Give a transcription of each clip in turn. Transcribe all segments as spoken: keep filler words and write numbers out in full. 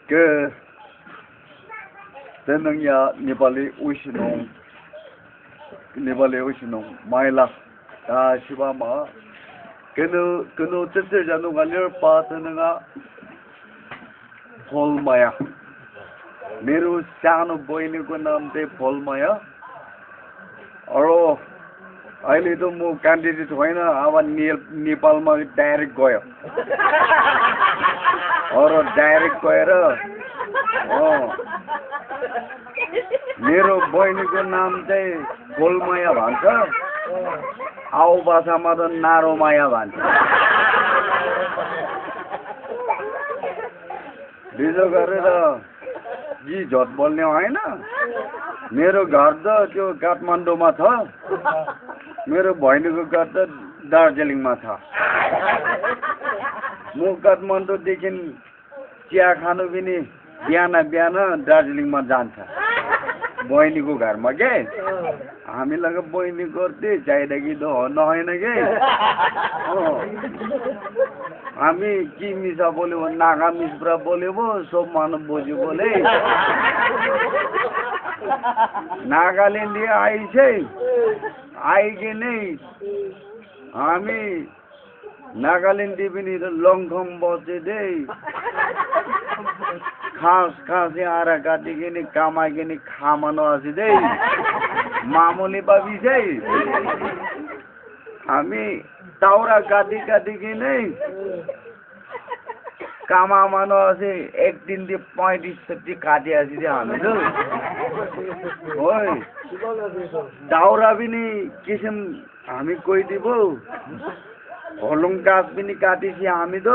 Ke tenang ya Nepali uisinong, Nepali uisinong maila ta shiba ma. Kenu kenu tete janu galir pa tenanga Pholmaya. Meru sano boini ko naam te Pholmaya. Aro aile to mo candidate hoina awa Nepal ma direct goyo. Aro direct goyo. Oh. Mero boini ko naam te Pholmaya bhanta. Au bhasha ma to Naromaya bhanta. Bijo gare da. जी झट बोल्ने होइन। मेरो घर त त्यो काठमाडौँमा छ। मेरो बहिनीको घर त दार्जिलिङमा छ। म काठमाडौँदेखि चिया खानु पनि बिहान बिहान दार्जिलिङमा जान्छ, बहिनीको घरमा के। हामीलाई बहिनी गर्थे चाहिँदाखेरि त हो नहोइन के। अँ। हामी कि मिसा बोलेको, नागा मिसपुरा बोलेको, सब मानव बोजू बोले। नागाल्यान्ड आइसे, आइके नै हामी नागाल्यान्ड पनि लङखम बसे दे। खास खास आरा काटिकन कमाइकन खामानो आसे दे। मामुली भाबी चाहिँ हामी दाउरा काटी काटिकन कमामानो आसे एक दिन दि पैँतिस सत्ती काटी आसे दे हामी त। ओइ, दाउरा पनि किसिम हामी कोइदिबो। होलुङ कास पनि काटिसे हामी त।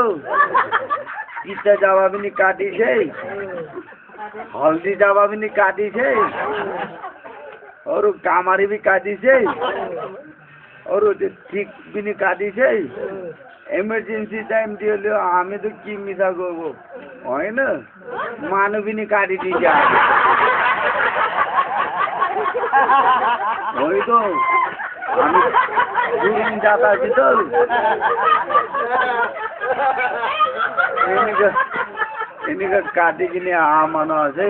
किता जाबा पनि काटिसे। हल्दी जाबा पनि काटिसे। अरू कामारी पनि काटिसे। अरू त्यो ठिक पनि काटिसे। इमर्जेन्सी टाइम थियो ल्यो, हामी त कि मिसा गएको होइन। मानु पनि काटिदिन्छ। होइन त, हामी दुरिन जाँदाखेरि त यिनीको, यिनीको काटिकन आमा नहोस् है।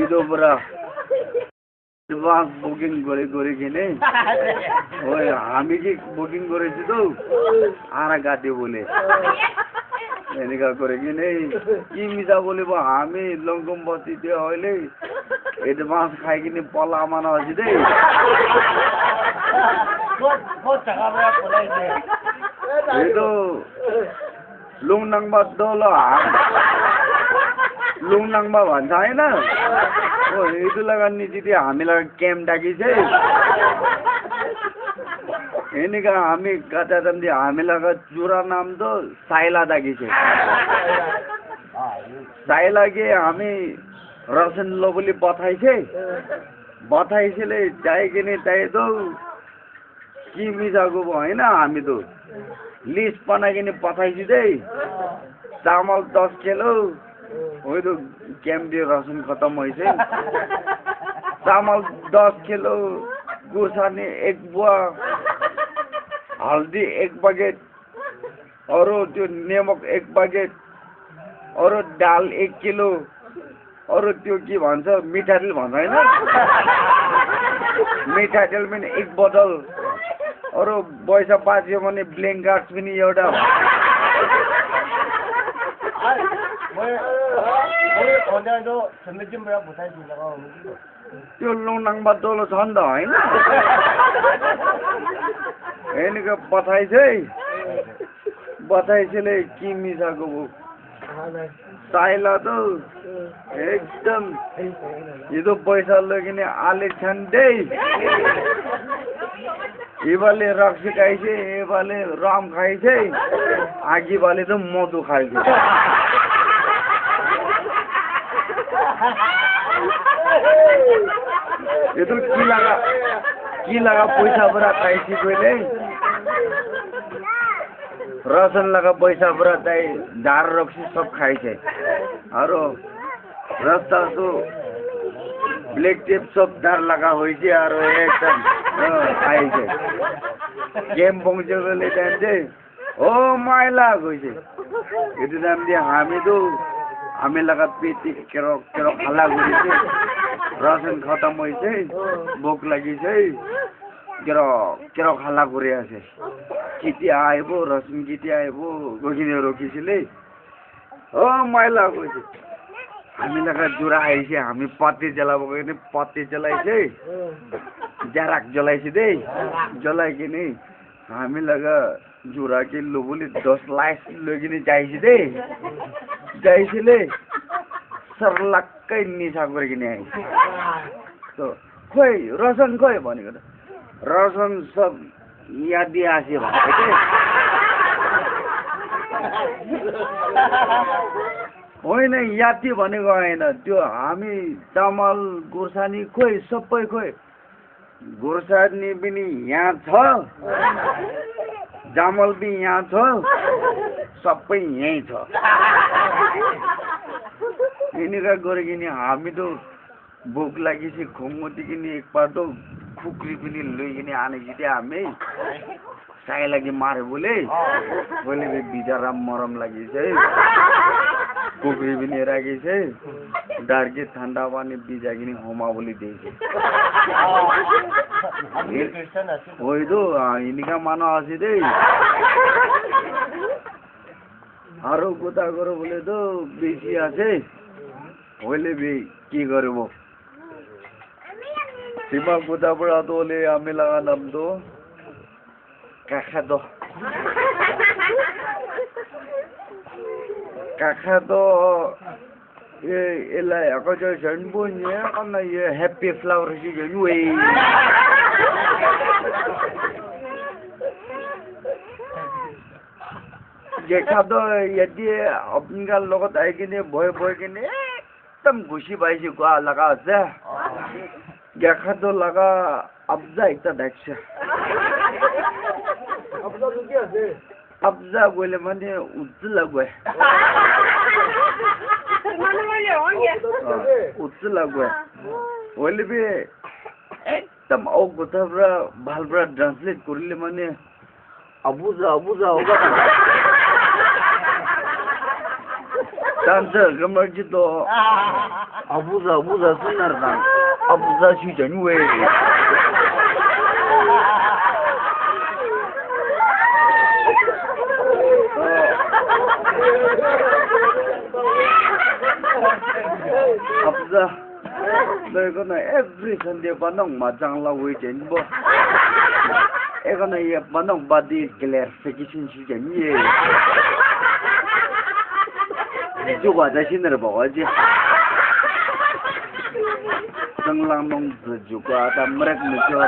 इदो पुरा एडभान्स बुकिङ गरे गरिकन। ओइ, हामी कि बुकिङ गरेछु त आरा काट्यो बोले। এনেকা गरिकन कि मिसा बोले, हामी लङकम बस्ती थियो अहिले एडभान्स खाइकन पलामा नहोस् है। बहुत, बहुत जगह में आप बोला है। यो त लुङ नाङ्बा दोलो हा-, लुङ नाङ्बा भन्छ होइन? हो, इदु लगा निजी दि हामीलाई क्याम्प डाकिसे। एनिका हामी गजादम दि हामीलाई जुरा नाम त साइला डाकिसे। साइला के हामी रसन लोबली पठाइसे। पठाइसेले चाहिकन चाहिँदो कि मिसा गएको होइन, हामी त लिस्ट बनाइकन पठाइदिँदै चामल दस किलो, होइन त क्याम्पे रासन खतम भइसक्यो। चामल दस किलो, गुसानी एक बुवा, हल्दी एक बकेट, अरू त्यो निमक एक बकेट, अरू दाल एक किलो, अरू त्यो के भन्छ, मिठातेल भन्छ होइन, मिठातेल पनि एक बोतल, अरू पैसा बाँच्यो भने ब्ल्याङ्केट पनि एउटा। त्यो लुङ नाङ्बा दोलो छ नि त होइन? एनिका पठाइसे, पठाइसेले कि मिसा गएको साइला त एकदम इदो पैसा लगेने आले छन् दे। इबाले रक्सी खाइसे, इबाले रम खाइसे, आगी बाले त मधु खाइसे। यो त कि लगा, कि लगा पैसा पुरा खाइसे कोइले। रासन लगा पैसा पुरा ताई धार रक्सी सब खाइसे। अरू रस्ता त ब्ल्याक टेप सब धार लगा होइसे अरू एकदम, अँ, खाइसे। गेम पहुँचेकोले टाइम चाहिँ, "ओ माइला," गइसे। यति टाइम चाहिँ हामी त Ami laga peti kerok kerok hala kuri ase. Ration khatam hoise. Bhok lagi ase. Kerok kerok hala kuri ase. Ketia aibo, ration ketia aibo, koi kene rukhi sile. Oh, maila koise. Ami laga jura aise, ami pati jalabo kene pati jalaise. Jarak jalaise de. Jalai kene ami laga jura ke lobole dos slice loi kene jaise de. Jaise le. Sar lak kai nisa kuri kene aise. To, khoi, ration khoi bhani kene. Ration sab yate ase bhai. Hoina yate bhaneko hoina. Tyo ami chamal, gursani khoi, sabai khoi. Gursani bini yaha cha. Chamal bi yaha cha. Sabai yaha cha. Enika kuri kene ami to bhok lagise, khong uthi kene ek baar to khukri bini loi kene ani jete ami. Sai lagi mare bole. Bole bi bijara morom lagise. Khukri bini rakhise. Dar ke thanda pani bijai kene homa bole dise. Oi to, ah, enika manu ase de. Aro kotha kuro bole to bisi ase. Hoile bi ki koribo? Sima kotha para to hoile ami laga naam to Kakhedo. Kakhedo. Ye, ela ako jo jan bo nye kana ye happy flower si jan we. Ye kado ye die apni ka logot ai kene boy boy kene ekdam khushi paise koa laga ase. Yakha to laga abza ekta daksa. Abza to ki ase? Abza koile mane utsu lagwe. Manu mane on ya. Ah, utsu lagwe. Hoile bi ekdam au kotha para bhal para translate korile mane Abuza, abuza, abuza. Dancer, gambar jito. Abuza, abuza, sunar dan. Abuza, si jan we. Abuza. Loi kono every Sunday panong majang la wi jen bo. Ekono ye panong body clarification si jen ye. Juga da sinir ba waje. Sanglang nong juga da merek mejor.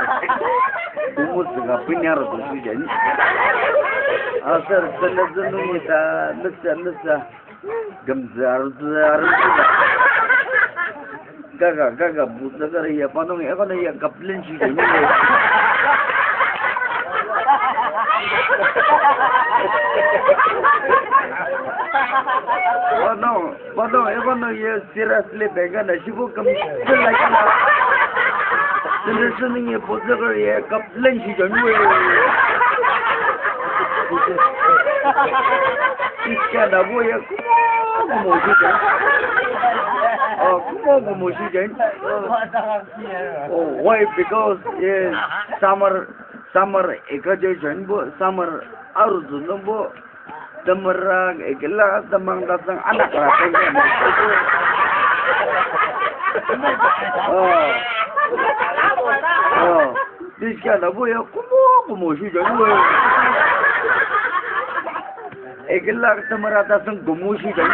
Dumu juga pinyar si jen. Asar sene sene ta nesa nesa. Gamzar zar. Gaga gaga buza gara ya panong ya kono ya gaplin si. Panong panong ya kono ya seriously bega na sibo kam lagi na. Sini sini ya buza gara ya gaplin si jan we. Iska da bu ya. Kumo kumo shi jen. Oh, kumo kumo shi jen. Oh, why? Because, yeah, summer, summer ekaje jen bo, summer aru dunno bo. Tamara ekla tamang datang anak ratang. Oh. Oh. Iska da bu ya kumo kumo shi jen. Ekla tamara datang kumo shi jen.